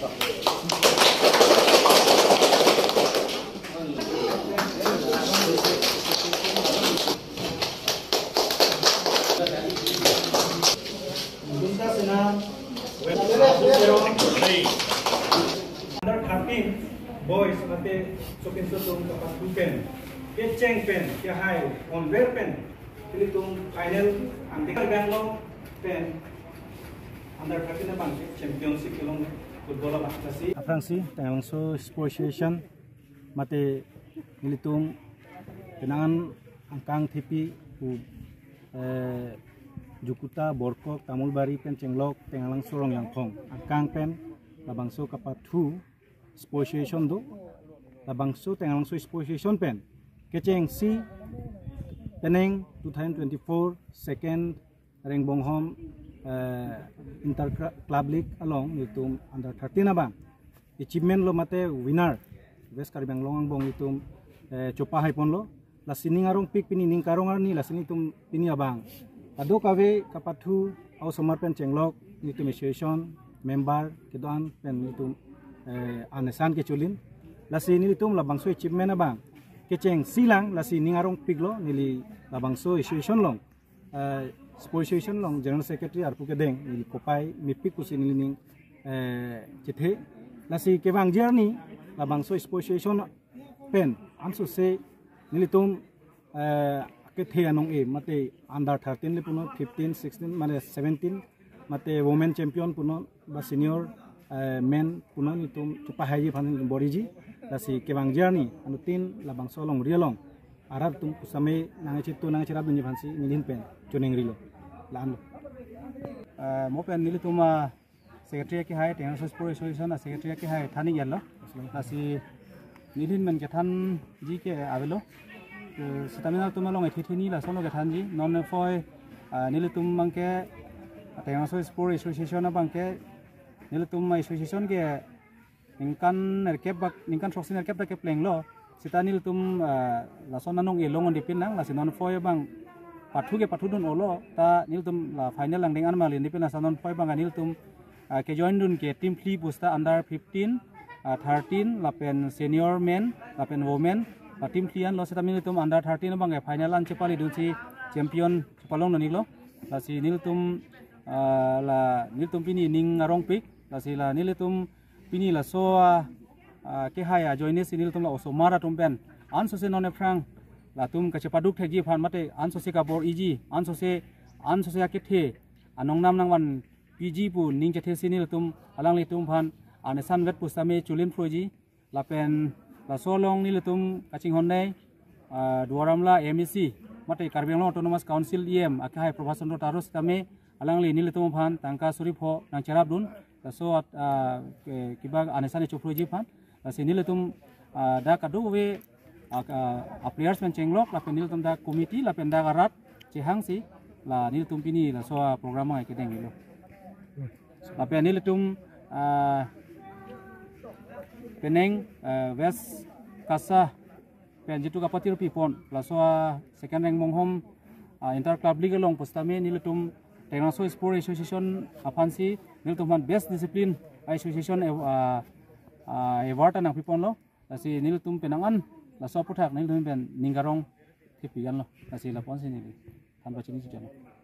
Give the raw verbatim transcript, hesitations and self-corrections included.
Under thirteen boys mate chokinso atum kapathu pen, kecheng pen, kehai onver pen, ilitum final angdeng Karbi Anglong pen under thirteen abang championship kelong football abang lasi. Aphrangsi Tenglangso Sports Association mate nelitum penang an angkang thepi pu, eh, Jukuta, Borkok, Tamulbari pen chenglok Tenglangso Rongyangkhong angkang pen labangso kapathu Sports Association do. Labangso Tenglangso Sports Association pen kechengsi penang two thousand twenty-four second Rengbonghom, eh, Inter Cla-, Club League along nelitum under thirteen abang achievement lo mate winner West Karbi Anglong angbong nelitum, eh, chopahai ponlo. Lasi ning arongpik pini, ning karong arni, lasi nelitum pini abang kadokave kapathu a-osomar pen chenglok nelitum association member kedo-an pen nelitum, eh, anesan kecholin. Lasi nelitum labangso achievement abang kechengsi lang, lasi ning arongpik lo neli labangso association along, eh, Sports Association along General Secretary arpu kedeng neli kopai mepik pusi neli ning, eh, chethe. Lasi kevangji arni labangso Sports Association pen ansose nelitum, eh, kethe anong-e mate under thirteen le punon, fifteen, sixteen mane seventeen mate women champion punon ba senior, eh, men punon nelitum chopahaiji aphan nelitum boriji. Lasi kevangji arni anuttin labangso alongri along arat atum pusitame nangchetu nangcherapdunji aphansi nelihin pen choningrilo. La-anlo. Eh, mo pen nelitum, ah, secretary akehai, Tenglangso Sports Association a-secretary akehai than-ik-etlo. Lasi nelihin pen kethanji ke avelo. Eh, sitame nangtum along ethe theni lason lo kethanji. Non aphrang, ah, nelitum abangke, Tenglangso Sports Association abangke, nelitum association ke ningkan nerkep bak, ningkan throksi nerkep ta keplenglo. Sita nelitum, ah, lason anong-e longdunde pinlang, lasi non aphrang abang pathu ke pathudun-olo, ta nelitum la final angdeng anmali depin lasi non aphrang abang nelitum, ah, kejoindun ke team phli pu sita under fifteen, ah, thirteen, lapen senior men, lapen women, ah, team phli anlo. Sita nelitum under thirteen abangke final an chepaledunsi champion chepalongdun-iklo. Lasi nelitum, ah, la nelitum pini ning arongpik, lasi la nelitum pini laso, ah, ah, kehai ajoinesi nelitum la osomar atum pen ansose non aphrang latum kachepaduk thekji aphan mate ansose kabor-iji, ansose, ansose akethe anongnam nangvanpiji pu ning chethesi nelitum alanglitum aphan anesan vet pusitame cholin phroji. Lapen laso along nelitum kachinghon nei, ah, Duar Amla M A C mate Karbi Anglong Autonomous Council E M akehai Prabhat Chandra Taro sitame alangli nelitum aphan tangka suri pho nangcherapdun. Laso at, ah, ke, kebak anesan chophroji aphan. Lasi nelitum, ah, dak kadokave, ah, ah, a-players pen chenglok, lapen nelitum dak committee, lapen dak arat chehangsi, la nelitum pini laso a-program abang kedenglo. Lapen nelitum, ah, penang, ah, West Kasa pen jitu kapatir pipon, laso a-second Rengbonghom, ah, Inter Club League along pusitame nelitum Tenglangso Sports Association aphansi nelitum aphan Best Discipline Association, ah, ah, award ta nangpiponlo. Lasi nelitum penang an laso aphuthak nelitum pen ning karong thepi-iklo. Lasi lapu-ansi neli than pachini sujana.